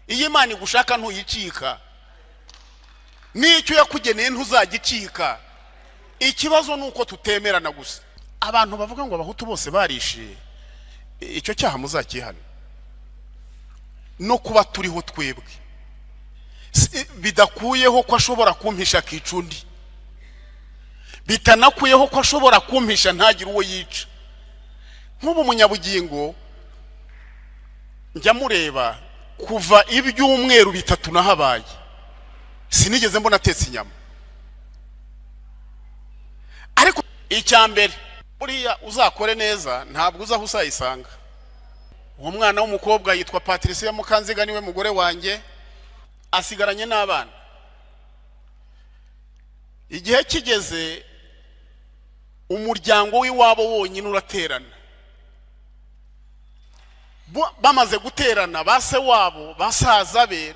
Iyo Imana igushaka ntuyicika, n'icyo yakugeneye ntuzagicika. Ikibazo ni uko tutemerana gusa. Abantu bavuga ngo Abahutu bose barishe, icyo cyaha muzakihana. No kuba turiho twebwe bidakuyeho ko ashobora kumpisha akica undi, bitanakuyeho ko ashobora kumpisha ntagire uwo yica. Nk'ubu munyabugingo njya mureba, kuva ibyumweru 3 nahabaye sinigeze mbona atetse inyama. Ariko icya mbere, buriya uzakore neza, ntabwo uza aho uzayisanga. Uwo mwana w'umukobwa yitwa Patricia Mukanziga, niwe mugore wanjye, asigaranye n'abana. Igihe kigeze umuryango w'iwabo wonyine uraterana. Bamaze guterana, ba se wabo, basaza be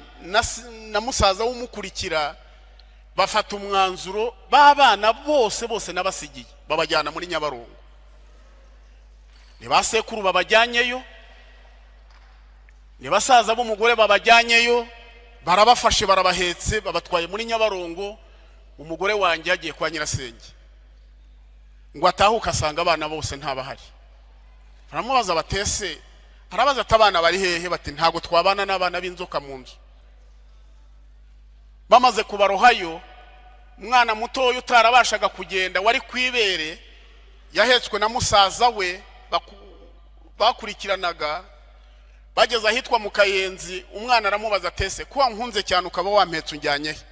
na musaza w'umukurikira bafata umwanzuro, b'abana bose bose n'abasigiye babajyana muri Nyabarongo. Ni ba sekuru babajyanyeyo, ni basaza b'umugore babajyanyeyo, barabafashe, barabahetse, babatwaye muri Nyabarongo. Umugore wanjye yagiye kwa nyirasenge ngo atahuke asanga abana bose ntabahari. Baramubaza batese, arabaza ati: "Abana bari hehe?" Bati: "Ntabwo twabana n'abana b'inzoka mu nzu." Bamaze kubarohayo, umwana mutoya utarabashaga kugenda wari ku ibere yahetswe na musaza we bakurikiranaga, bageze ahitwa mu Kayenzi, umwana aramubaza atese: "Ko wankunze cyane ukaba wampetse, unjyanye he?"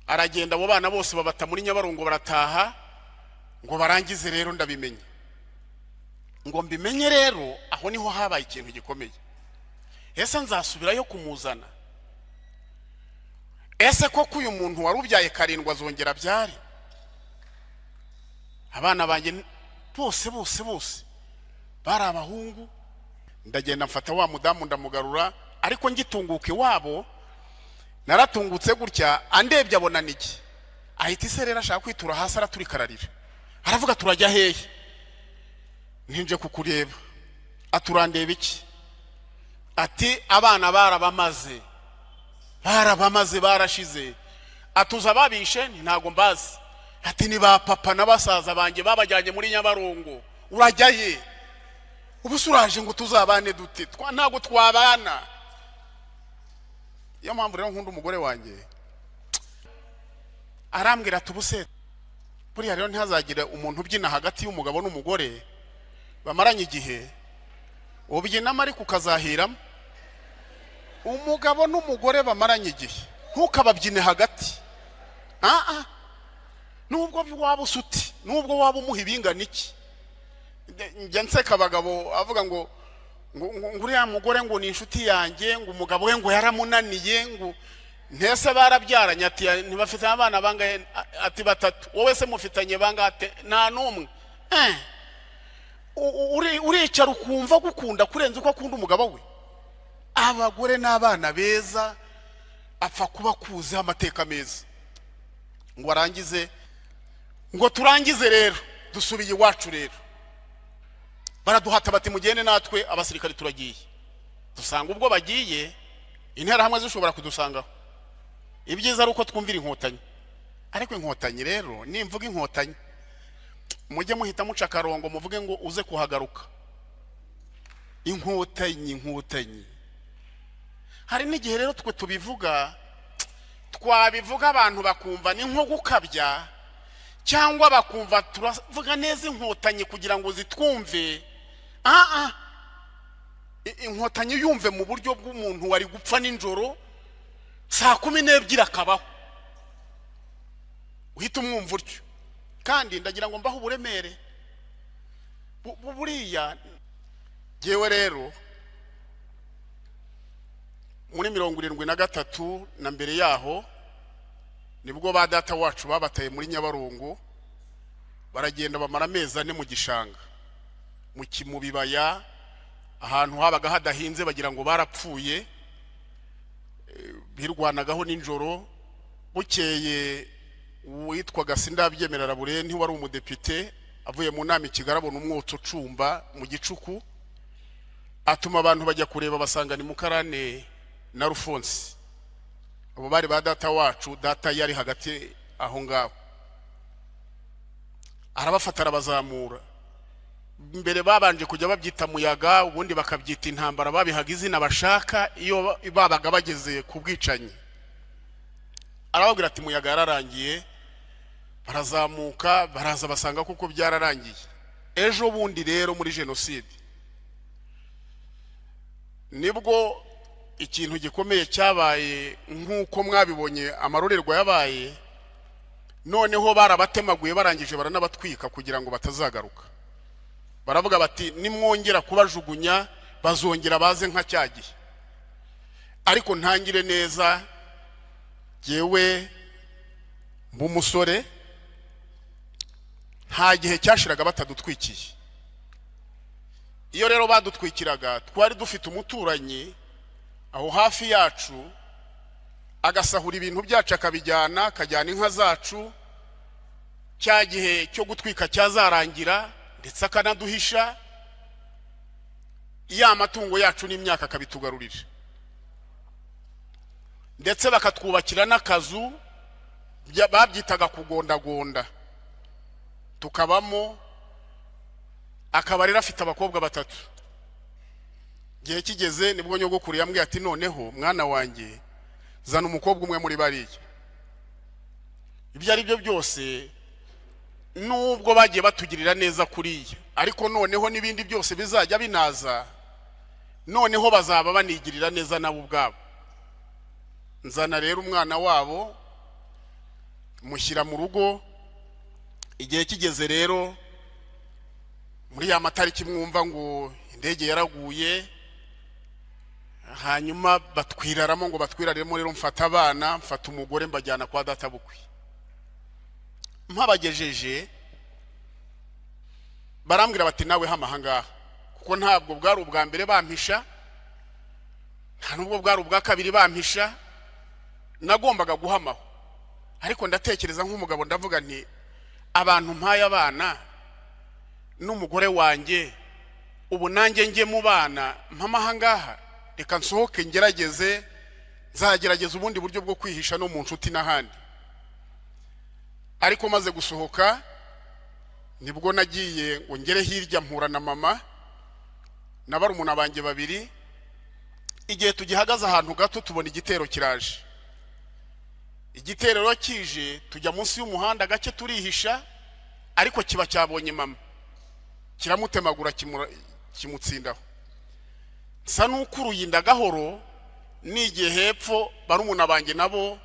Aragenda, abo bana bose babata muri Nyabarongo, barataha. Ngo barangize rero ndabimenye, ngo mbimenye rero, aho niho habaye ikintu gikomeye. Ese nzasubirayo kumuzana? Ese koko uyu muntu wari ubyaye karindwi azongera abyare? Abana banjye bose bose bose bari abahungu. Ndagenda mfata wa mudamu ndamugarura, ariko ngitunguka iwabo naratungutse gutya, andebye abona niki, ahita iserera, ashaka kwitura hasi, araturika ararira, aravuga: "Turajya hehe?" "Ntinje kukureba." "Aturandeba iki?" Ati: "Abana barabamaze, barabamaze, barashize." Atuza ababishe? "Ntabwo mbazi." Ati: "Ni ba papa na basaza banjye babajyanye muri Nyabarongo. Urajya he ubu se? Uraje ngo tuzabane dute? Ntabwo twabana." Iyo mpamvu rero nkunda umugore wanjye. Arambwira ati: "Ubu se buriya rero ntihazagire umuntu ubyina hagati y'umugabo n'umugore bamaranye igihe. Ubyinamo ariko ukazahiramo. Umugabo n'umugore bamaranye igihe ntukababyine hagati. Ah, nubwo waba usuti, nubwo waba umuha ibingana iki." Njya nseka abagabo avuga ngo uriya mugore ngo ni inshuti yanjye, ngo umugabo we ngo yaramunaniye, ngo ntese barabyaranye. Ati: "Ntibafite abana bangahe?" Ati: "Batatu." "Wowe se mufitanye bangahe?" Ati: "Nta n'umwe." Uricara ukumva gukunda kurenza uko akunda umugabo we. Abagore n'abana beza, apfa kuba akuziho amateka meza. Ngo arangize, ngo turangize rero, dusubiye iwacu rero, baraduhata bati: "Mugende natwe abasirikari turagiye." Dusanga ubwo bagiye Interahamwe zishobora kudusangaho. Ibyiza ari uko twumvira Inkotanyi. Ariko Inkotanyi rero, nimvuga Inkotanyi mujye muhita muca akarongo, muvuge ngo uze kuhagaruka. Inkotanyi, Inkotanyi, hari n'igihe rero twe tubivuga, twabivuga abantu bakumva ni nko gukabya, cyangwa bakumva turavuga neza Inkotanyi kugira ngo zitwumve. Ah, Inkotanyi yumve mu buryo bw'umuntu wari gupfa nijoro saa 12 akabaho, uhita umwumva utyo. Kandi ndagira ngo mbaho uburemere buriya. Ngewe rero muri 73 na mbere yaho nibwo ba data wacu babataye muri Nyabarongo, baragenda bamara amezi 4 mu gishanga, mu bibaya, ahantu habaga hadahinze, bagira ngo barapfuye. Birwanagaho nijoro. Bukeye uwitwaga Sindabyemera Laburenti wari umudepite avuye mu nama i Kigali, abona umwotsi ucumba mu gicuku. Atuma abantu bajya kureba, basanga ni Mukarane na Rufonsi. Abo bari ba data wacu. Data yari hagati aho ngaho, arabafata, arabazamura. Mbere babanje kujya babyita muyaga, ubundi bakabyita intambara, babihaga izina bashaka iyo babaga bageze ku bwicanyi. Arababwira ati: "Muyaga yararangiye." Barazamuka, baraza, basanga kuko byararangiye. Ejo bundi rero muri jenoside nibwo ikintu gikomeye cyabaye, nk'uko mwabibonye amarorerwa yabaye. Noneho barabatemaguye, barangije baranabatwika kugira ngo batazagaruka. Baravuga bati: "Nimwongera kubajugunya bazongera baze nka cya gihe." Ariko ntangire neza, jyewe mb'umusore, nta gihe cyashiraga batadutwikiye. Iyo rero badutwikiraga, twari dufite umuturanyi aho hafi yacu, agasahura ibintu byacu, akabijyana, akajyana inka zacu. Cya gihe cyo gutwika cyazarangira, ndetse akanaduhisha ya matungo yacu n'imyaka, akabitugarurira, ndetse bakatwubakira n'akazu babyitaga kugondagonda, tukabamo. Akaba rero afite abakobwa batatu. Igihe kigeze nibwo nyogokuru yambwiye ati: "Noneho mwana wanjye, zana umukobwa umwe muri bariya." Ibyo ari byo byose, nubwo bagiye batugirira neza kuriya, ariko noneho n'ibindi byose bizajya binaza, noneho bazaba banigirira neza nabo ubwabo. Nzana rero umwana wabo, mushyira mu rugo. Igihe kigeze rero, muri ya matariki mwumva ngo indege yaraguye, hanyuma batwiraramo, ngo batwiraremo. Rero mfata abana, mfata umugore, mbajyana kwa data bukwe. Mpabagejeje, barambwira bati: "Nawe hama ahangaha," kuko ntabwo bwari ubwa mbere bampisha, nta nubwo bwari ubwa kabiri bampisha, nagombaga guhamaho. Ariko ndatekereza nk'umugabo, ndavuga nti: "Abantu mpaye abana n'umugore wanjye, ubu nanjye njye mu bana mpama ahangaha? Reka nsohoke ngerageze, nzagerageza ubundi buryo bwo kwihisha no mu nshuti n'ahandi." Ariko maze gusohoka, nibwo nagiye ngo ngere hirya, mpura na mama na barumuna banjye babiri. Igihe tugihagaze ahantu gato, tubona igitero kiraje. Igitero rero kije, tujya munsi y'umuhanda gake, turihisha, ariko kiba cyabonye mama, kiramutemagura, kimutsindaho. Nsa n'ukuruye inda gahoro, nigiye hepfo, barumuna banjye nabo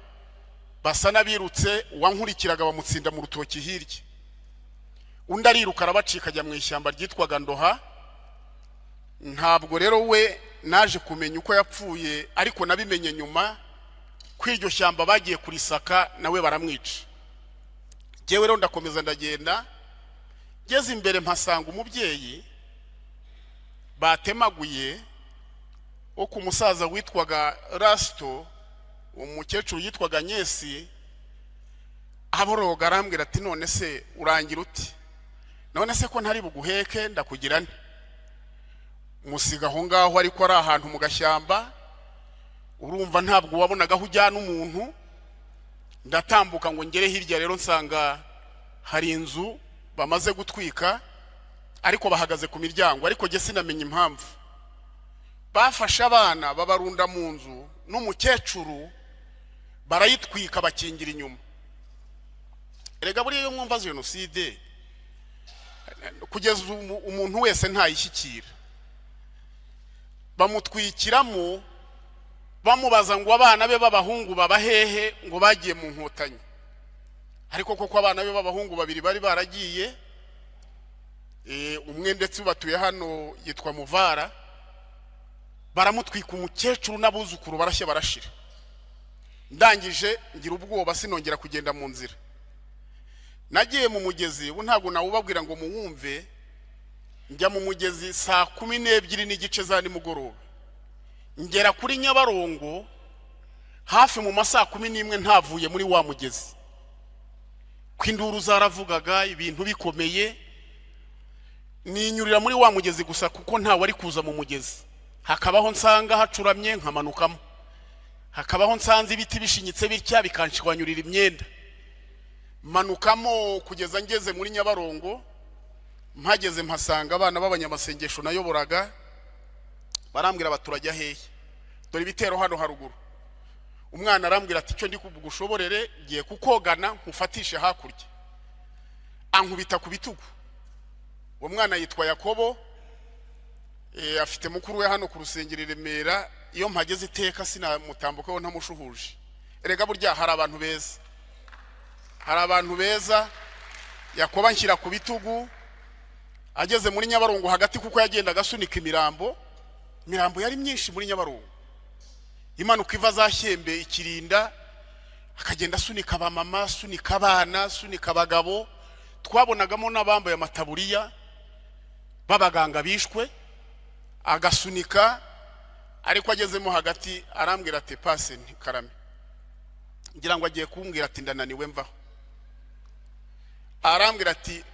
basa n'abirutse. Uwankurikiraga bamutsinda mu rutoki hirya, undi ariruka arabacika, ajya mu ishyamba ryitwaga Ndoha. Ntabwo rero we naje kumenya uko yapfuye, ariko nabimenye nyuma ko iryo shyamba bagiye kurisaka, nawe baramwica. Njyewe rero ndakomeza ndagenda, ngeze imbere mpasanga umubyeyi batemaguye wo ku musaza witwaga Rasito, uwo mukecuru yitwaga Nyesi. Aboroga, arambwira ati: "None se urangira uti? None se ko ntari buguheke, ndakugira nte?" Musiga aho ngaho, ariko ari ahantu mu gashyamba, urumva ntabwo wabonaga aho ujyana umuntu. Ndatambuka ngo ngere hirya rero, nsanga hari inzu bamaze gutwika, ariko bahagaze ku miryango. Ariko jye sinamenya impamvu bafashe abana, babarunda mu nzu n'umukecuru, barayitwika, bakingira inyuma. Erega buriya iyo mwumva jenoside, kugeza ubu umuntu wese ntayishyikira. Bamutwikiramo, bamubaza ngo abana be b'abahungu baba hehe, ngo bagiye mu Nkotanyi. Ariko koko abana be b'abahungu babiri bari baragiye, umwe ndetse batuye hano yitwa Muvara. Baramutwika, umukecuru n'abuzukuru barashya, barashira. Ndangije ngira ubwoba, sinongera kugenda mu nzira. Nagiye mu mugezi, ubu ntabwo nawubabwira ngo muwumve. Njya mu mugezi saa 12:30 za nimugoroba, ngera kuri Nyabarongo hafi mu ma saa 11 ntavuye muri wa mugezi, ko induru zaravugaga, ibintu bikomeye. Ninyurira muri wa mugezi gusa, kuko ntawe ari kuza mu mugezi. Hakabaho nsanga hacuramye, nkamanukamo. Hakabaho nsanze ibiti bishinyitse bitya, bikanshwanyurira imyenda. Manukamo kugeza ngeze muri Nyabarongo. Mpageze mpasanga abana b'abanyamasengesho nayoboraga. Barambwira bati: "Turajya hehe? Dore ibitero hano haruguru." Umwana arambwira ati: "Icyo ndi bugushoborere, ngiye kukogana nkufatishe hakurya." Ankubita ku bitugu. Uwo mwana yitwa Yakobo, afite mukuru we hano ku rusengero i Remera. Iyo mpageze iteka sinamutambukaho ntamushuhuje. Erega burya hari abantu beza, hari abantu beza. Yakobo anshyira ku bitugu. Ageze muri Nyabarongo hagati, kuko yagendaga asunika imirambo, imirambo yari myinshi muri Nyabarongo imanuka iva za Shyembe, ikirinda, akagenda asunika abamama, asunika abana, asunika abagabo. Twabonagamo n'abambaye amataburiya b'abaganga bishwe. Agasunika, ariko agezemo hagati arambwira ati: "Pase." Nti: "Karame." Ngira ngo agiye kumbwira ati: "Ndananiwe, mvaho." Arambwira ati: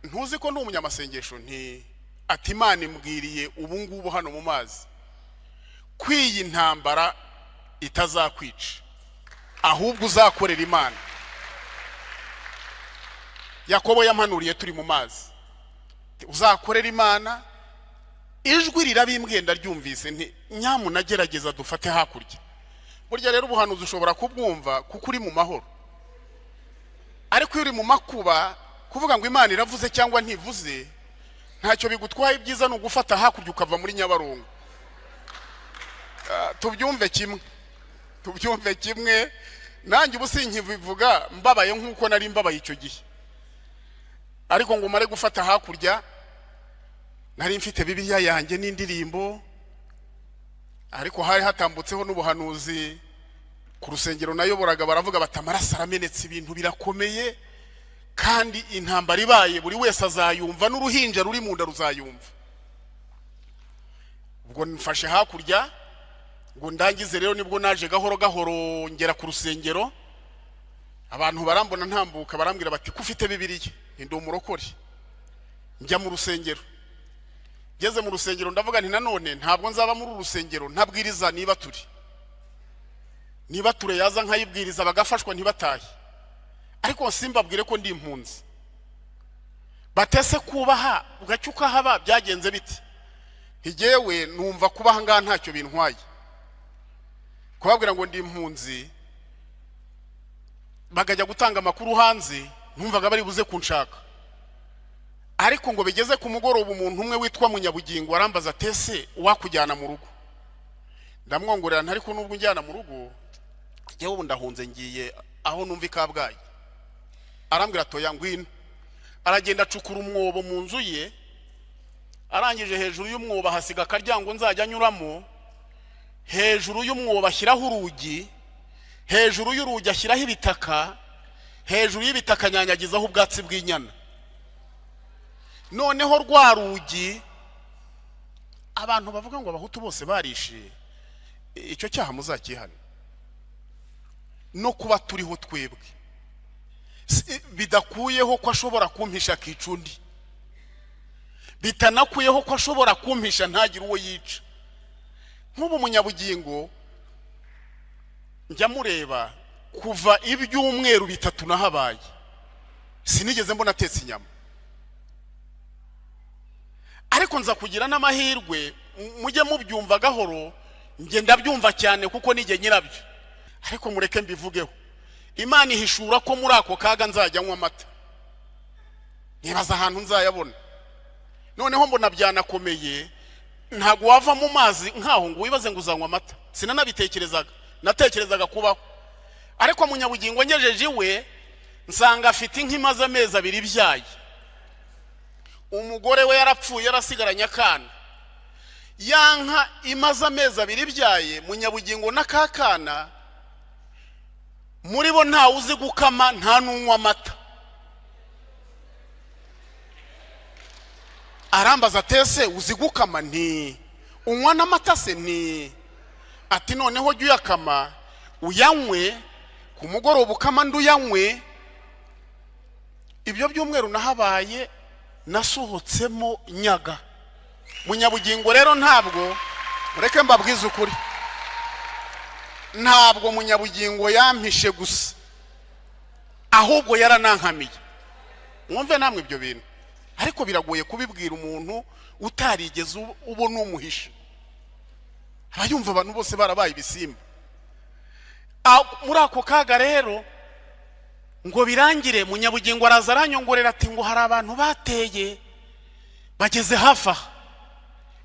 "Ntuzi ko ndi umunyamasengesho?" Nti ati: "Imana imbwiriye ubu ngubu hano mu mazi ko iyi ntambara itazakwica, ahubwo uzakorera Imana." Yakobo yampanuriye turi mu mazi: "Uzakorera Imana." Ijwi rirabimbwiye, ndaryumvise. Nti: "Nyamunagerageza dufate hakurya." Burya rero ubuhanuzi ushobora kubwumva kuko uri mu mahoro, ariko iyo uri mu makuba, kuvuga ngo Imana iravuze cyangwa ntivuze ntacyo bigutwaye. Ibyiza ni ugufata hakurya ukava muri Nyabarongo. Tubyumve kimwe, tubyumve kimwe. Nanjye ubu sinkibivuga mbabaye nk'uko nari mbabaye icyo gihe. Ariko ngo umare gufata hakurya, nari mfite Bibiliya yanjye n'indirimbo, ariko hari hatambutseho n'ubuhanuzi ku rusengero nayoboraga. Baravuga bati: "Amaraso aramenetse, ibintu birakomeye, kandi intambara ibaye buri wese azayumva, n'uruhinja ruri mu nda ruzayumva." Ubwo mfashe hakurya ngo ndangize rero, nibwo naje gahoro gahoro ngera ku rusengero. Abantu barambona ntambuka, barambwira bati: "Ko ufite Bibiliya?" Ndi umurokore. Njya mu rusengero. Ngeze mu rusengero ndavuga nti: "Nanone ntabwo nzaba muri uru rusengero ntabwiriza. Niba turi, niba ture yaza nkayibwiriza bagafashwa ntibatahe, ariko simbabwire ko ndi impunzi." Batese kubaha ugacya ukahaba byagenze biti? Ntigewe numva kuba aha ngaha ntacyo bintwaye. Kubabwira ngo ndi impunzi bakajya gutanga amakuru hanze, numvaga bari buze kunshaka. Ariko ngo bigeze ku mugoroba, umuntu umwe witwa Munyabugingo arambaza atese: "Uwakujyana mu rugo?" Ndamwongorera, ariko nubwo unjyana mu rugo, njyewe ubu ndahunze, ngiye aho numva i Kabgayi. Arambwira: "Toya, ngwino." Aragenda acukura umwobo mu nzu ye. Arangije, hejuru y'umwobo ahasiga akaryango nzajya anyuramo. Hejuru y'umwobo ashyiraho urugi, hejuru y'urugi ashyiraho ibitaka, hejuru y'ibitaka anyanyagizaho ubwatsi bw'inyana. Noneho rwa rugi, abantu bavuga ngo Abahutu bose barishe, icyo cyaha muzakihane. No kuba turiho twebwe bidakuyeho ko ashobora kumpisha akica undi, bitanakuyeho ko ashobora kumpisha ntagire uwo yica. Nk'ubu Munyabugingo njya mureba, kuva ibyumweru 3 nahabaye sinigeze mbona atetse inyama. Ariko nza kugira n'amahirwe, mujye mubyumva gahoro, njye ndabyumva cyane kuko nijye nyirabyo, ariko mureke mbivugeho. Imana ihishura ko muri ako kaga nzajya nywa amata. Nibaza ahantu nzayabona. Noneho mbona byanakomeye, ntabwo wava mu mazi nkaho ngo wibaze ngo uzanywa amata. Sinanabitekerezaga, natekerezaga kubaho. Ariko Munyabugingo ngejeje iwe nsanga afite inka imaze amezi 2 ibyaye. Umugore we yarapfuye, yarasigaranye akana. Ya nka imaze amezi 2 ibyaye, Munyabugingo n'akakana, muri bo ntawe uzi gukama, nta n'unywa amata. Arambaza atese: "Uzi gukama?" Nti: "Unywa n'amata se?" Nti ati: "Noneho jya uyakama uyanywe ku mugoroba, ukama ndi uyanywe." Ibyo byumweru nahabaye Nasohotsemo nyaga. Munyabugingo rero, ntabwo, mureke mbabwize ukuri, ntabwo Munyabugingo yampishe gusa, ahubwo yaranankamiye. Mwumve namwe ibyo bintu, ariko biragoye kubibwira umuntu utarigeze ubona umuhisha. Aba yumva abantu bose barabaye ibisimba. Muri ako kaga rero, ngo birangire, Munyabugingo araza aranyongorera ati ngo hari abantu bateye bageze hafi aha,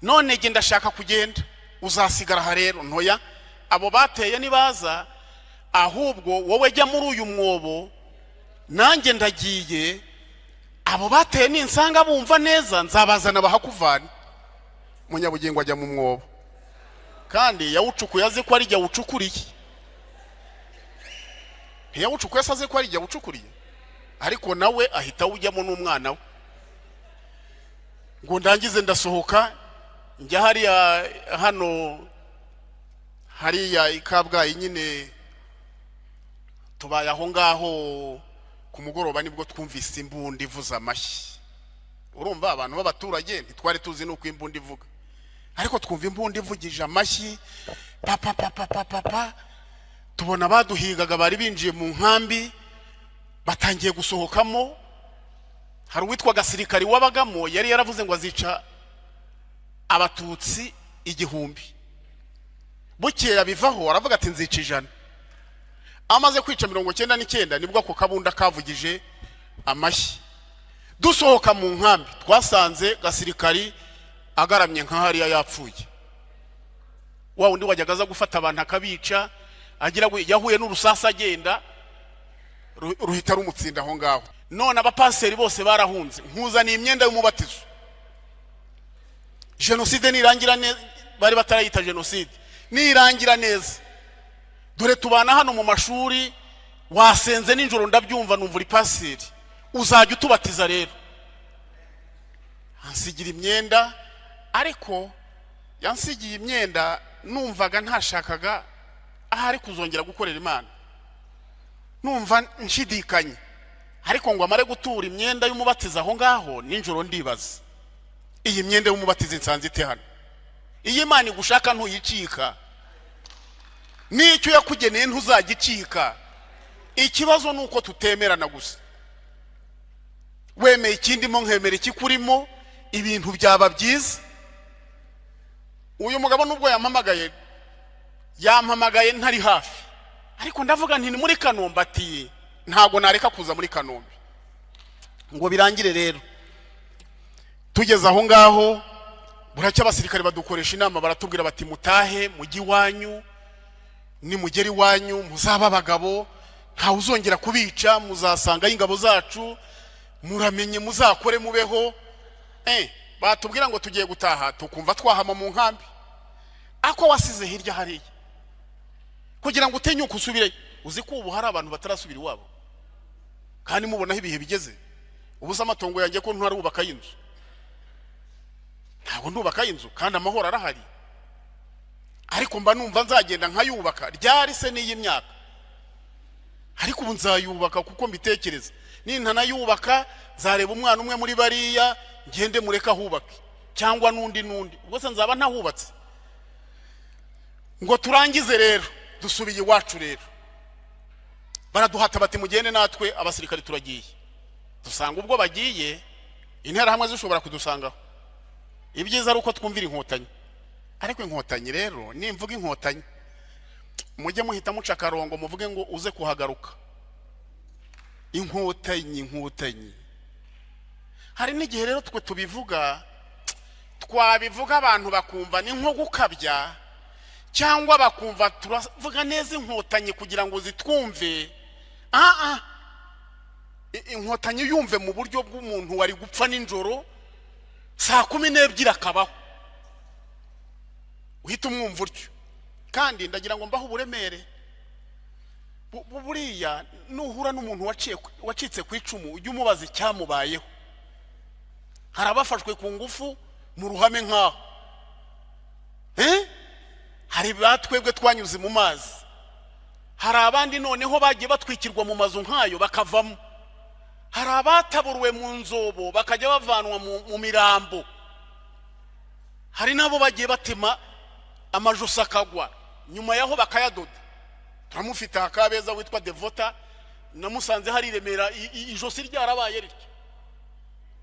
none genda, ndashaka kugenda, uzasigara aha rero. Ntoya abo bateye nibaza, ahubwo wowe jya muri uyu mwobo, nanjye ndagiye. Abo bateye ninsanga bumva neza, nzabazana bahakuvane. Munyabugingo ajya mu mwobo, kandi yawucukuye azi ko ari jye awucukuriye. Ntiyawucukuye se azi ko ari jye awucukuriye? Ariko nawe ahita awujyamo n'umwana we. Ngo ndangize, ndasohoka njya hariya hano hariya i Kabgayi nyine. Tubaye aho ngaho, ku mugoroba nibwo twumvise imbunda ivuza amashyi. Urumva, abantu b'abaturage ntitwari tuzi n'uko imbunda ivuga, ariko twumva imbunda ivugije amashyi, papa papa papa papa. Tubona baduhigaga bari binjiye mu nkambi, batangiye gusohokamo. Hari uwitwa Gasirikari wabagamo, yari yaravuze ngo azica Abatutsi 1000. Bukeye bivaho, aravuga ati nzica 100. Amaze kwica 99, nibwo ako kabunda kavugije amashyi. Dusohoka mu nkambi, twasanze Gasirikari agaramye nka hariya, yapfuye. Wa wundi wajyaga aza gufata abantu akabica, agira ngo yahuye n'urusasu agenda, ruhita rumutsinda aho ngaho. None abapaseri bose barahunze, nkuzaniye imyenda y'umubatizo. Jenoside nirangira neza, bari batarayita jenoside, nirangira neza, dore tubana hano mu mashuri, wasenze nijoro ndabyumva, numva uri paseri, uzajya utubatiza rero. Ansigira imyenda, ariko yansigiye imyenda numvaga ntashakaga ahari kuzongera gukorera Imana, numva nshidikanye. Ariko ngo amare gutura imyenda y'umubatizo aho ngaho nijoro, ndibaza, iyi myenda y'umubatizo nsanze ite hano? Iyo Imana igushaka ntuyicika, n'icyo yakugeneye ntuzagicika. Ikibazo ni uko tutemerana gusa. Wemeye ikindimo, nkemera ikikurimo, ibintu byaba byiza. Uyu mugabo nubwo yampamagaye, yampamagaye ntari hafi, ariko ndavuga nti ni muri Kanombe, ati ntabwo nareka kuza muri Kanombe. Ngo birangire rero, tugeze aho ngaho, buracya abasirikare badukoresha inama, baratubwira bati mutahe mujye iwanyu, nimugera iwanyu muzaba abagabo, ntawe uzongera kubica, muzasangayo ingabo zacu, muramenye muzakore mubeho. Batubwira ngo tugiye gutaha, tukumva twahama mu nkambi. Ako wasize hirya hariya kugira ngo utinyuke usubireyo. Uzi ko ubu hari abantu batarasubira iwabo, kandi mubona aho ibihe bigeze? Ubu se amatongo yanjye ko ntarubakayo inzu? Ntabwo ndubakayo inzu, kandi amahoro arahari. Ariko mba numva nzagenda nkayubaka. Ryari se n'iyi myaka? Ariko ubu nzayubaka kuko mbitekereza. Nintanayubaka, nzareba umwana umwe muri bariya, ngende mureke ahubake, cyangwa n'undi n'undi. Ubwo se nzaba ntahubatse? Ngo turangize rero, dusubiye iwacu rero, baraduhata bati mugende natwe abasirikari turagiye. Dusanga ubwo bagiye, Interahamwe zishobora kudusangaho. Ibyiza ari uko twumvira Inkotanyi. Ariko Inkotanyi rero, nimvuga Inkotanyi mujye muhita muca akarongo, muvuge ngo uze kuhagaruka. Inkotanyi, Inkotanyi, hari n'igihe rero twe tubivuga, twabivuga abantu bakumva ni nko gukabya, cyangwa bakumva turavuga neza Inkotanyi kugira ngo zitwumve. Ah, Inkotanyi yumve mu buryo bw'umuntu wari gupfa nijoro saa 12 akabaho, uhita umwumva utyo. Kandi ndagira ngo mbaho uburemere. Buriya nuhura n'umuntu wacitse ku icumu, ujye umubaza icyamubayeho. Hari abafashwe ku ngufu mu ruhame nk'aho. Hari batwebwe twanyuze mu mazi, hari abandi noneho bagiye batwikirwa mu mazu nk'ayo bakavamo. Hari abataburuwe mu nzobo bakajya bavanwa mu mirambo. Hari n'abo bagiye batema amajosi akagwa, nyuma yaho bakayadoda. Turamufite aha Kabeza witwa Devota, namusanze hari i Remera, ijosi ryarabaye rityo,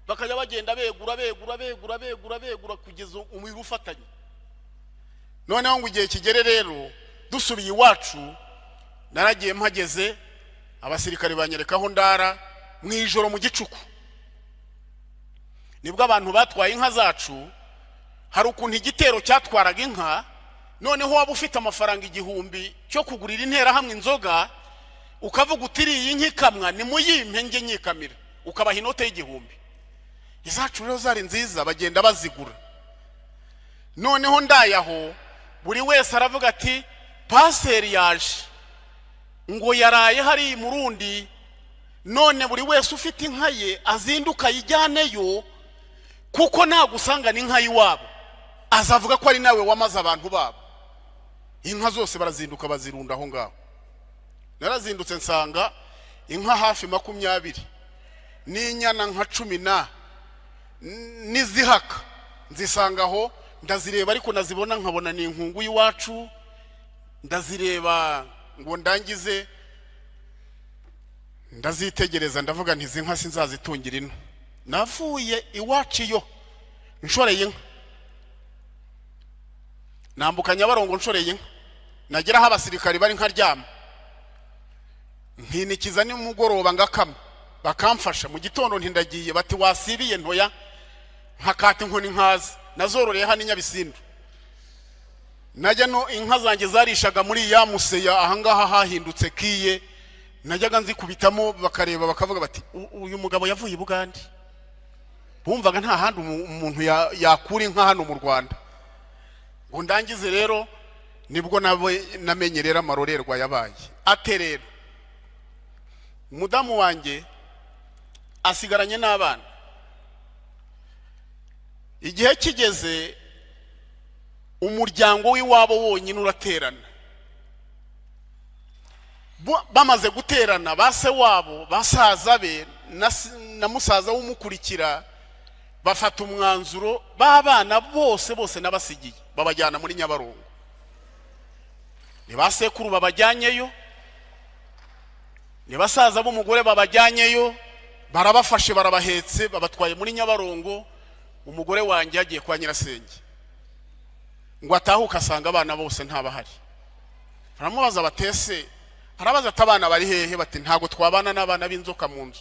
bakajya bagenda begura, begura, begura, begura, begura kugeza umubiri ufatanye. Noneho ngo igihe kigere rero, dusubiye iwacu, naragiye mpageze, abasirikare banyereka aho ndara mu ijoro mu gicuku. Nibwo abantu batwaye inka zacu. Hari ukuntu igitero cyatwaraga inka, noneho waba ufite amafaranga 1000 cyo kugurira Interahamwe inzoga, ukavuga uti: "Iriya inka ikamwa nimuyimpe njye nyikamira," ukabaha inote y'1000. Izacu rero zari nziza, bagenda bazigura. Noneho ndayaho, buri wese aravuga ati: "Paseri yaje ngo yaraye hari Murundi, none buri wese ufite inka ye azinduka ayijyaneyo, kuko nagusangana inka y'iwabo azavuga ko ari nawe wamaze abantu babo." Inka zose barazinduka bazirunda aho ngaho. Narazindutse nsanga inka hafi 20 n'inyana nka 10 na n'izihaka, nzisanga aho, ndazireba, ariko nazibona nkabona ni inkungu y'iwacu. Ndazireba ngo ndangize, ndazitegereza, ndavuga nti: "Izi nka sinzazitungira ino." Navuye iwacu iyo nshoreye inka, nambuka Nyabarongo nshoreye inka, nagera aho abasirikari bari nkaryama, nkinikiza nimugoroba ngakama, bakamfasha. Mu gitondo ntindagiye, bati: "Wasibiye?" Ntoya, nkakata inkoni nkaza. Nazororeye hano i Nyabisindu. Najya no inka zanjye zarishaga muri ya museya, ahangaha hahindutse kiye, najyaga nzikubitamo bakareba, bakavuga bati: "Uyu mugabo yavuye i Bugande." Bumvaga nta handi umuntu yakura inka hano mu Rwanda. Ngo ndangize rero, nibwo nawe namenye rero amarorerwa yabaye ate. Rero umudamu wanjye asigaranye n'abana. Igihe kigeze, umuryango w'iwabo wonyine uraterana. Bamaze guterana, ba se wabo, basaza be na musaza w'umukurikira bafata umwanzuro, b'abana bose bose n'abasigiye babajyana muri Nyabarongo. Ni ba sekuru babajyanyeyo, ni basaza b'umugore babajyanyeyo, barabafashe, barabahetse, babatwaye muri Nyabarongo. Umugore wanjye yagiye kwa nyirasenge ngo atahuke, asanga abana bose ntabahari. Baramubaza batese, arabaza ati: "Abana bari hehe?" Bati: "Ntabwo twabana n'abana b'inzoka mu nzu."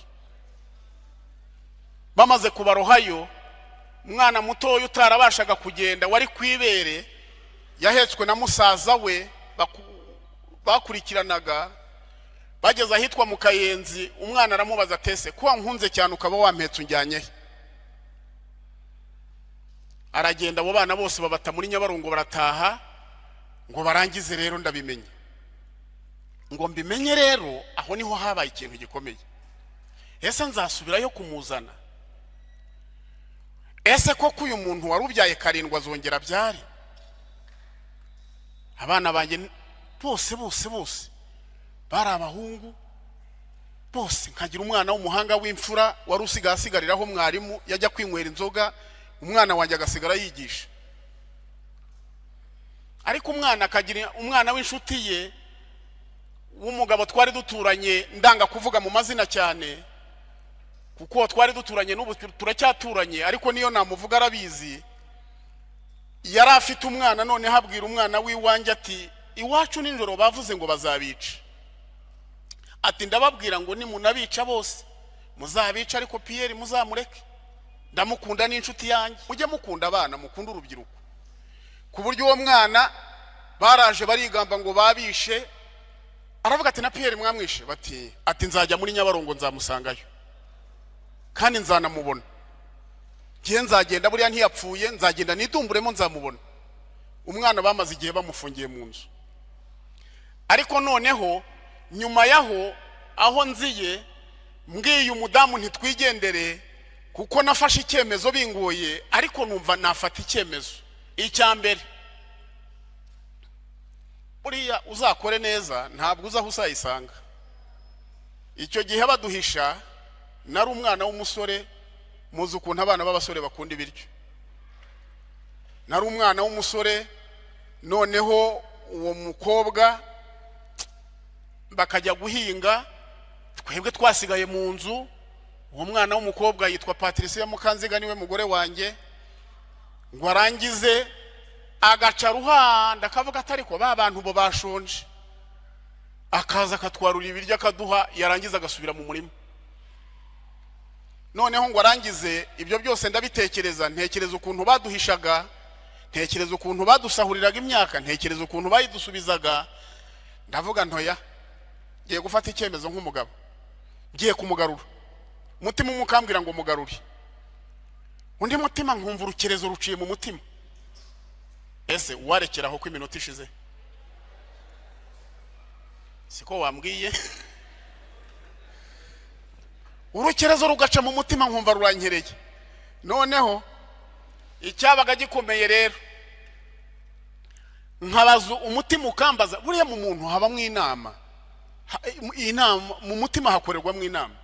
Bamaze kubarohayo, umwana mutoya utarabashaga kugenda wari ku ibere yahetswe na musaza we bakurikiranaga, bageze ahitwa mu Kayenzi, umwana aramubaza atese: "Ko wankunze cyane ukaba wampetse, unjyanye he?" Aragenda, abo bana bose babata muri Nyabarongo, barataha. Ngo barangize rero, ndabimenye. Ngo mbimenye rero, aho niho habaye ikintu gikomeye. Ese nzasubirayo kumuzana? Ese koko uyu muntu wari ubyaye karindwi azongera abyare? Abana banjye bose bose bose bari abahungu bose. Nkagira umwana w'umuhanga w'imfura wari usigaye asigariraho mwarimu, yajya kwinywera inzoga, umwana wanjye agasigara yigisha. Ariko umwana akagira umwana w'inshuti ye w'umugabo twari duturanye, ndanga kuvuga mu mazina cyane kuko twari duturanye, n'ubu turacyaturanye, ariko niyo namuvuga arabizi. Yari afite umwana, noneho abwira umwana w'iwanjye ati: "Iwacu nijoro bavuze ngo bazabica." Ati: "Ndababwira ngo nimunabica bose muzabica, ariko Piyeri muzamureke, ndamukunda n'inshuti yanjye." Mujye mukunda abana, mukunde urubyiruko. Ku buryo uwo mwana baraje barigamba ngo babishe, aravuga ati: "Na Piyeri mwamwishe?" Bati, ati: "Nzajya muri Nyabarongo nzamusangayo kandi nzanamubona. Ngiye nzagenda, buriya ntiyapfuye, nzagenda nidumburemo nzamubona." Umwana bamaze igihe bamufungiye mu nzu. Ariko noneho nyuma yaho, aho nziye mbwiye umudamu ntitwigendere, kuko nafashe icyemezo bingoye, ariko numva nafata icyemezo. Icya mbere, buriya uzakore neza, ntabwo uzi aho uzayisanga. Icyo gihe baduhisha Nari umwana w'umusore, muzi ukuntu abana b'abasore bakunda ibiryo. Nari umwana w'umusore, noneho uwo mukobwa bakajya guhinga, twebwe twasigaye mu nzu. Uwo mwana w'umukobwa yitwa Patricia Mukanziga, niwe mugore wanjye. Ngo arangize agaca ruhanda, akavuga ati: "Ariko ba bantu bo bashonje." Akaza akatwarura ibiryo akaduha, yarangiza agasubira mu murima. Noneho ngo arangize ibyo byose, ndabitekereza, ntekereza ukuntu baduhishaga, ntekereza ukuntu badusahuriraga imyaka, ntekereza ukuntu bayidusubizaga. Ndavuga: "Ntoya, ngiye gufata icyemezo nk'umugabo, ngiye kumugarura." Umutima umwe ukambwira ngo mugarure, undi mutima nkumva urukerezo ruciye mu mutima. Ese warekeraho ko iminota ishize? Siko wambwiye? Urukerezo rugaca mu mutima, nkumva rurankereye. Noneho icyabaga gikomeye rero, nkabaza umutima, ukambaza. Buriya mu muntu habamo inama, inama mu mutima hakorerwamo inama.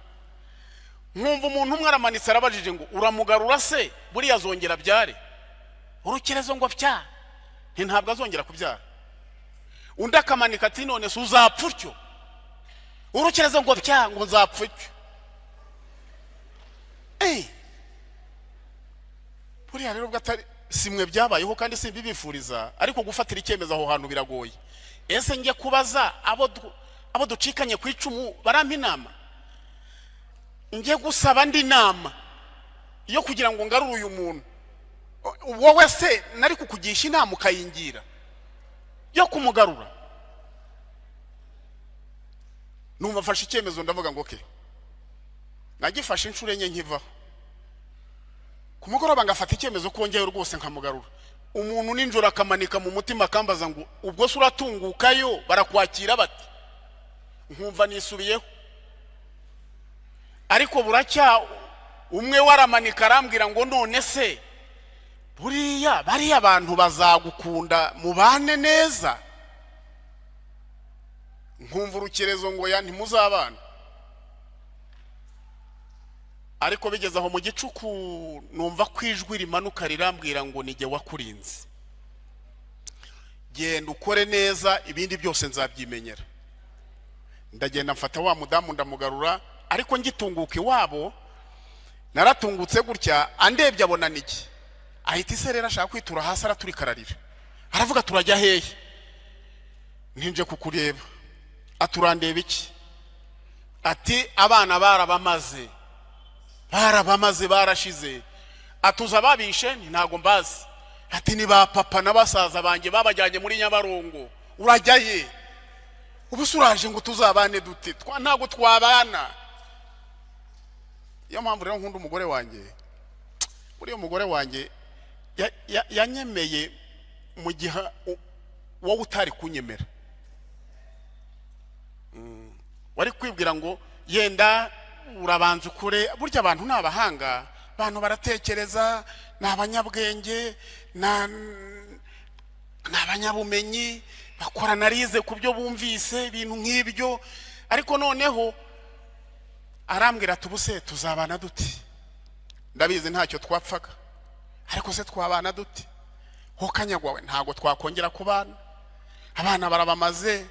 Nkumva umuntu umwe aramanitse, arabajije ngo: "Uramugarura se buriya azongera abyare?" Urukerezo ngo pya, nti: "Ntabwo azongera kubyara." Undi akamanika ati: "None se uzapfa utyo?" Urukerezo ngo pya, ngo: "Nzapfa utyo." Buriya rero ubwo atari simwe byabayeho, kandi simbibifuriza, ariko gufatira icyemezo aho hantu biragoye. Ese njye kubaza abo ducikanye ku icumu barampa inama? Njye gusaba andi nama yo kugira ngo ngarure uyu muntu? Wowe se nari kukugisha inama ukayingira yo kumugarura? Numva mfashe icyemezo, ndavuga ngo okay. Nagifashe inshuro enye nkivaho. Ku mugoroba ngafata icyemezo ko njyayo rwose nkamugarura. Umuntu nijoro akamanika mu mutima, akambaza ngo: "Ubwo se uratungukayo, barakwakira bati?" Nkumva nisubiyeho. Ariko buracya, umwe waramanika arambwira ngo: "None se buriya bariya bantu bazagukunda mubane neza?" Nkumva urukerezo ngo: "Ya, ntimuzabana." Ariko bigeze aho mu gicuku, numva ko ijwi rimanuka rirambwira ngo: "Nijye wakurinze, genda ukore neza, ibindi byose nzabyimenyera." Ndagenda, mfata wa mudamu ndamugarura. Ariko ngitunguka iwabo, naratungutse gutya, andebye abona niki, ahita iserera, ashaka kwitura hasi, araturika, ararira, aravuga: "Turajya hehe?" "Ntinje kukureba." "Aturandeba iki?" Ati: "Abana barabamaze, barabamaze, barashize." Atuza babishe? "Nti ntabwo mbazi." Ati: "Ni ba papa na basaza banjye babajyanye muri Nyabarongo. Urajya ye? Ubu se uraje ngo tuzabane dute? Ntabwo twabana." Niyo mpamvu rero nkunda umugore wanjye. Buriya umugore wanjye yanyemeye mu gihe wowe utari kunyemera. Wari kwibwira ngo yenda urabanza ukure. Burya abantu ni abahanga, abantu baratekereza, ni abanyabwenge, ni abanyabumenyi, bakora analyse ku byo bumvise, ibintu nk'ibyo. Ariko noneho arambwira ati: "Ubu se tuzabana dute? Ndabizi ntacyo twapfaga, ariko se twabana dute? Ho kanyagwawe, ntabwo twakongera kubana, abana barabamaze.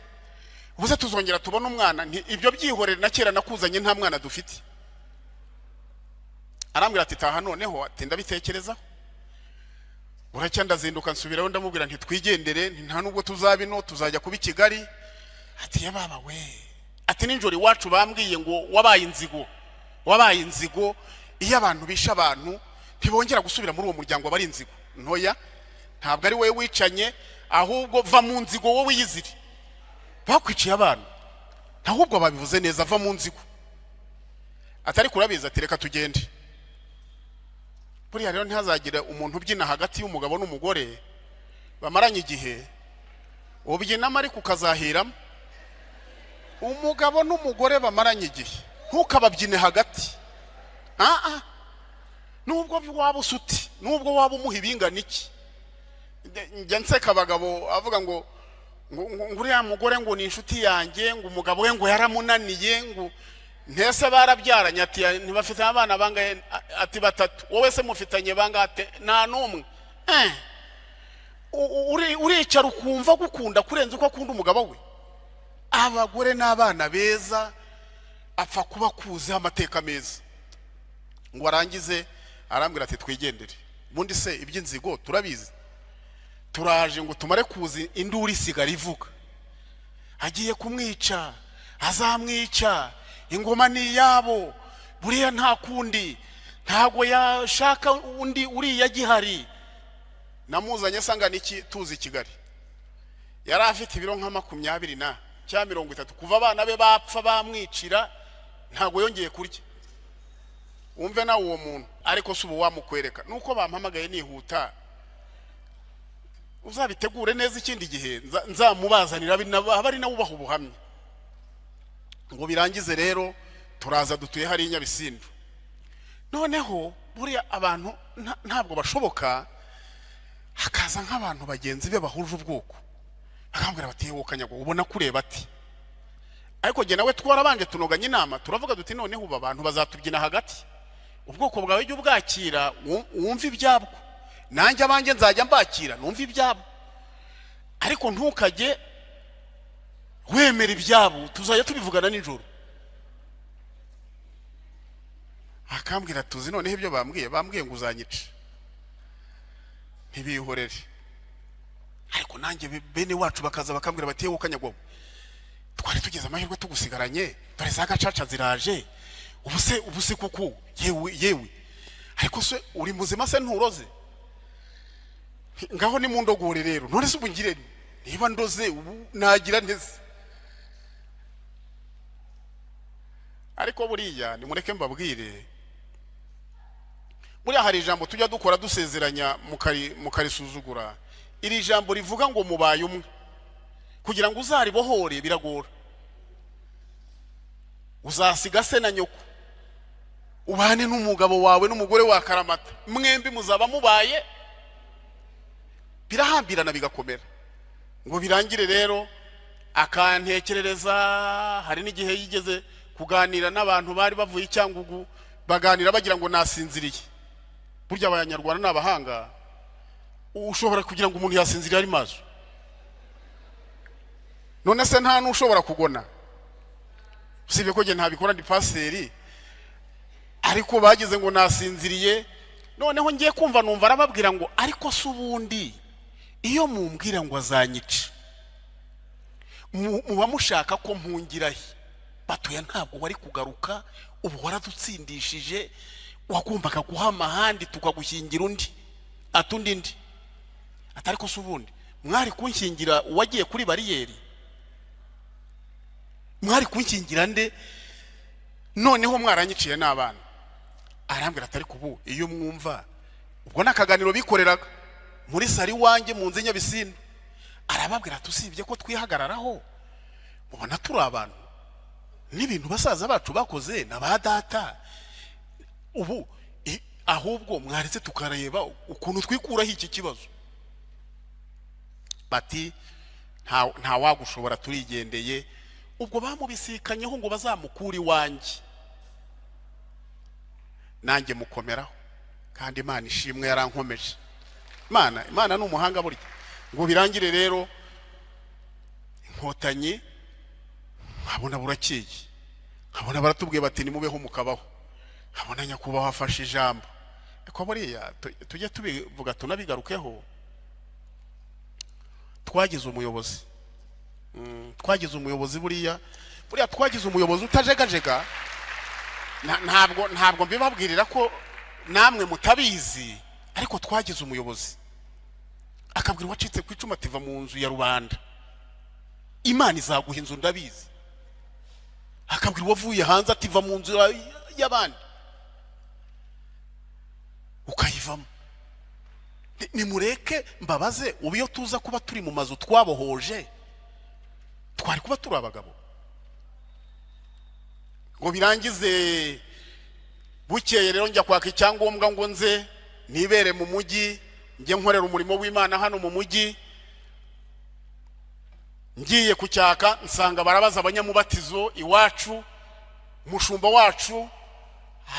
Ubu se tuzongera tubone umwana?" Nti: "Ibyo byihorere, na kera nakuzanye nta mwana dufite." Arambwira ati: "Taha noneho." Ati: "Ndabitekerezaho." Buracya ndazinduka, nsubirayo, ndamubwira nti: "Twigendere." Nti: "Nta nubwo tuzaba ino, tuzajya kuba i Kigali." Ati: "Ya baba we," ati: "nijoro iwacu bambwiye ngo wabaye inzigo, wabaye inzigo. Iyo abantu bishe abantu ntibongera gusubira muri uwo muryango, bari inzigo ntoya. Ntabwo ari wowe wicanye, ahubwo va mu nzigo wowe wiyizire. Bakwiciye abana, ahubwo babivuze neza, va mu nzigo." Atari kurabizi, ati: "Reka tugende." Buriya rero ntihazagire umuntu ubyina hagati y'umugabo n'umugore bamaranye igihe. Ubyinamo ariko ukazahiramo. Umugabo n'umugore bamaranye igihe, ntukababyine hagati. Ah, nubwo waba usuti, nubwo waba umuha ibingana iki. Njya nseka abagabo avuga ngo uriya mugore ngo ni inshuti yanjye, ngo umugabo we ngo yaramunaniye, ngo Ntese barabyaranye? Ati ntibafite abana bangahe? Ati batatu. Wowe se mufitanye bangahe? Ati nta n'umwe. Uricara ukumva gukunda kurenza uko akunda umugabo we. Abagore n'abana beza, apfa kuba kuziho amateka meza. Ngo arangize, arambwira ati twigendere. Ubundi se iby'inzigo turabizi, turaje ngo tumare kuzi induru isigara ivuga agiye kumwica, azamwica, ingoma ni iyabo, buriya nta kundi, ntabwo yashaka undi uriya gihari. Namuzanye asanga iki tuzi i Kigali, yari afite ibiro nka 20 na cyangwa 30. Kuva abana be bapfa bamwicira, ntabwo yongeye kurya. Wumve nawe uwo muntu. Ariko si ubu wamukwereka nuko bampamagaye nihuta. Uzabitegure neza, ikindi gihe nzamubazanira abe ari nawe ubaha ubuhamya. Ngo birangize rero, turaza dutuye hariya i Nyabisindu. Noneho buriya abantu ntabwo bashoboka. Hakaza nk'abantu bagenzi be bahuje ubwoko, bakambwira bati yewe kanyago, ubona kureba ati. Ariko jye nawe twarabanje tunoganya inama, turavuga duti noneho ubu abantu bazatubyina hagati. Ubwoko bwawe jya ubwakira, wumve ibyabwo, nanjye abanjye nzajya mbakira numve ibyabo, ariko ntukajye wemera ibyabo, tuzajya tubivugana nijoro. Akambwira tuzi noneho ibyo bambwiye, bambwiye ngo uzanyica, ntibihorere. Ariko nanjye bene wacu bakaza bakambwira bati yewe kanyagwa, twari tugize amahirwe tugusigaranye, dore za gacaca ziraje, ubu se kuko yewe yewe, ariko se uri muzima se nturoze? Ngaho nimundogore rero. None se ubu ngire nte? Niba ndoze ubu nagira nteze? Ariko buriya nimureke mbabwire, buriya hari ijambo tujya dukora dusezeranya mukarisuzugura. Iri jambo rivuga ngo mubaye umwe, kugira ngo uzaribohore biragora. Uzasiga se na nyoko ubane n'umugabo wawe n'umugore wa karamata, mwembi muzaba mubaye. Birahambirana bigakomera. Ngo birangire rero, akantekerereza. Hari n'igihe yigeze kuganira n'abantu bari bavuye i Cyangugu, baganira bagira ngo nasinziriye. Burya Abanyarwanda ni abahanga, ushobora kugira ngo umuntu yasinziriye ari maso. None se nta n'ushobora kugona? Usibye ko njye ntabikora, ndi pasiteri. Ariko bagize ngo nasinziriye. Noneho ngiye kumva numva arababwira ngo ariko se ubundi iyo mumbwira ngo azanyica, muba mushaka ko mpungirahe? Batuya ntabwo wari kugaruka, ubu waradutsindishije, wagombaga guhama ahandi tukagushyingira undi. Atundi ndi ati ariko se ubundi mwari kunshyingira uwagiye kuri bariyeri? Mwari kunshyingira nde? Noneho mwaranyiciye n'abana. Arambwira ati ariko ubu iyo mwumva, ubwo ni akaganiro bikoreraga muri sari iwanjye mu nzu i Nyabisindu. Arababwira ati usibye ko twihagararaho, mubona turi abantu n'ibintu basaza bacu bakoze na ba data ubu ahubwo mwaretse tukareba ukuntu twikuraho iki kibazo. Bati nta wagushobora, turigendeye. Ubwo bamubisikanyeho ngo bazamukure iwanjye, nanjye mukomeraho. Kandi Imana ishimwe yarankomeje. Imana ni umuhanga burya. Ngo birangire rero, Inkotanyi nkabona burakeye, nkabona baratubwiye bati nimubeho mukabaho, nkabona nyakubahwa afashe ijambo. Ariko buriya tujye tubivuga tunabigarukeho, twagize umuyobozi. Twagize umuyobozi buriya, buriya twagize umuyobozi utajegajega. Ntabwo mbibabwirira ko namwe mutabizi, ariko twagize umuyobozi akabwira uwacitse ku icumu ati va mu nzu ya rubanda, Imana izaguha inzu ndabizi. Akabwira uwavuye hanze ati va mu nzu y'abandi, ukayivamo. Nimureke mbabaze, ubu iyo tuza kuba turi mu mazu twabohoje, twari kuba turi abagabo? Ngo birangize, bukeye rero njya kwaka icyangombwa ngo nze nibere mu mujyi, njye nkorera umurimo w'Imana hano mu mujyi. Ngiye kucyaka nsanga barabaza abanyamubatizo iwacu Umushumba wacu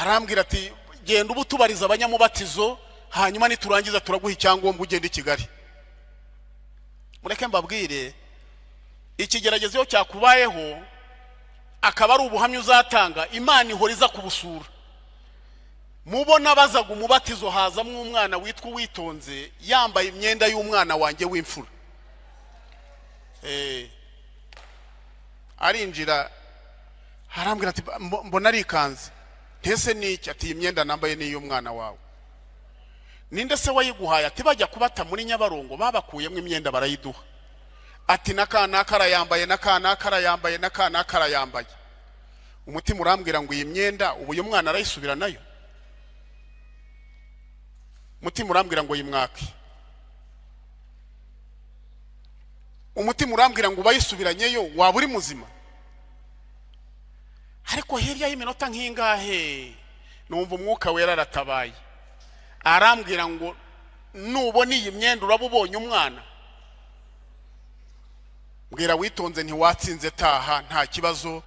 arambwira ati: "Genda uba utubariza abanyamubatizo, hanyuma niturangiza turaguha icyangombwa ugenda i Kigali." Mureke mbabwire, ikigeragezo iyo cyakubayeho akaba ari ubuhamya uzatanga, Imana ihora iza kubusura. Mubona bazaga umubatizo, hazamo umwana witwa Uwitonze yambaye imyenda y'umwana wanjye w'imfura. Arinjira arambwira ati: "Mbona arikanze ntese niki?" Ati: "Iyi myenda nambaye ni iy'umwana wawe." "Ninde se wayiguhaye?" Ati: "Bajya kubata muri Nyabarongo babakuyemo imyenda barayiduha." Ati: "N'aka arayambaye, n'aka arayambaye, n'aka arayambaye." Umutima urambwira ngo iyi myenda ubu uyu mwana arayisubira nayo. Umutima urambwira ngo yimwake. Umutima urambwira ngo ubayisubiranyeyo waba uri muzima. Ariko hirya y'iminota nk'ingahe numva Umwuka Wera aratabaye, arambwira ngo nubona iyi myenda uraba ubonye umwana. Mbwira Witonze ntiwatsinze, taha, nta kibazo.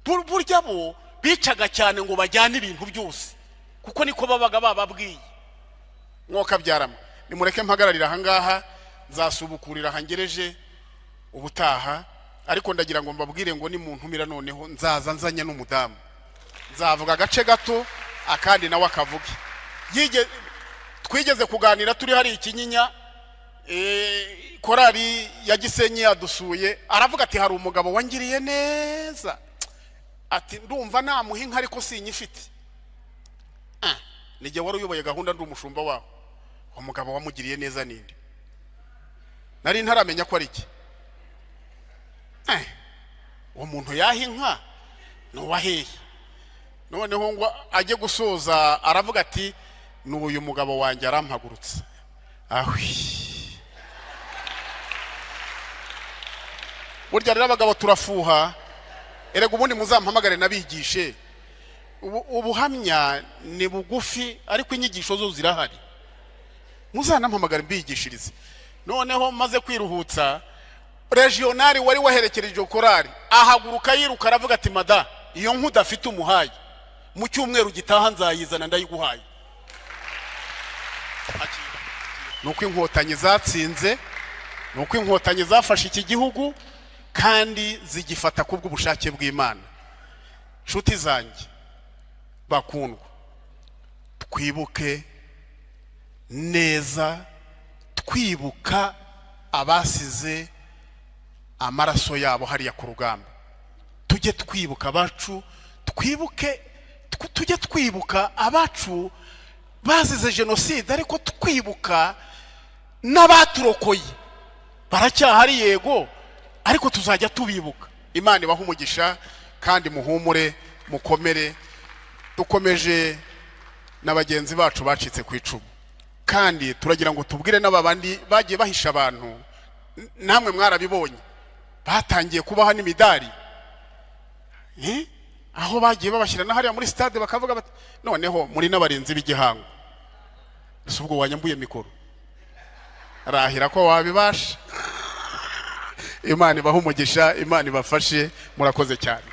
Burya bo bicaga cyane ngo bajyane ibintu byose kuko niko babaga bababwiye. Mwoka byarama, nimureke mpagararira ahangaha, nzasubukurira ahangereje ubutaha. Ariko ndagira ngo mbabwire ngo nimuntumira noneho nzaza nzanye n'umudamu, nzavuga agace gato akandi nawe akavuge. Twigeze kuganira turi hari Ikinyinya, korali ya Gisenyi yadusuye, aravuga ati: "Hari umugabo wangiriye neza." Ati: "Ndumva namuha inka ariko sinyifite." Nijye wari uyoboye gahunda, ndi umushumba waho. Umugabo wamugiriye neza ninde? Nari ntaramenya ko ari iki. Uwo muntu yaha inka ni uwahehe? Noneho ngo ajye gusoza aravuga ati: "Ni uyu mugabo wanjye." Arampagurutse, ahwi! Burya rero abagabo turafuha. Erega ubundi muzampamagare nabigishe. Ubuhamya ni bugufi ariko inyigisho zo zirahari, muzanampamagare mbigishirize. Noneho maze kwiruhutsa, régional wari waherekereje korari ahaguruka yiruka, aravuga ati: "Mada, iyo nka udafite umuhaye, mu cyumweru gitaha nzayizana ndayiguhaye." Ni uko Inkotanyi zatsinze, ni uko Inkotanyi zafashe iki gihugu kandi zigifata kubw'ubushake bw'Imana. Nshuti zanjye bakundwa, twibuke neza, twibuka abasize amaraso yabo hariya ku rugamba. Tujye twibuka abacu, twibuke, tujye twibuka abacu bazize jenoside, ariko twibuka n'abaturokoye. Baracyahari yego, ariko tuzajya tubibuka. Imana ibahe umugisha kandi muhumure, mukomere. Dukomeje na bagenzi bacu bacitse ku icumu, kandi turagira ngo tubwire n'ababandi bagiye bahisha abantu. Namwe mwarabibonye, batangiye kubaha n'imidari. Aho bagiye babashyira na hariya muri stade, bakavuga bati: "Noneho muri n'abarinzi b'igihango." Ese ubwo wanyambuye mikoro, rahira ko wabibasha? Imana ibahe umugisha, Imana ibafashe, murakoze cyane.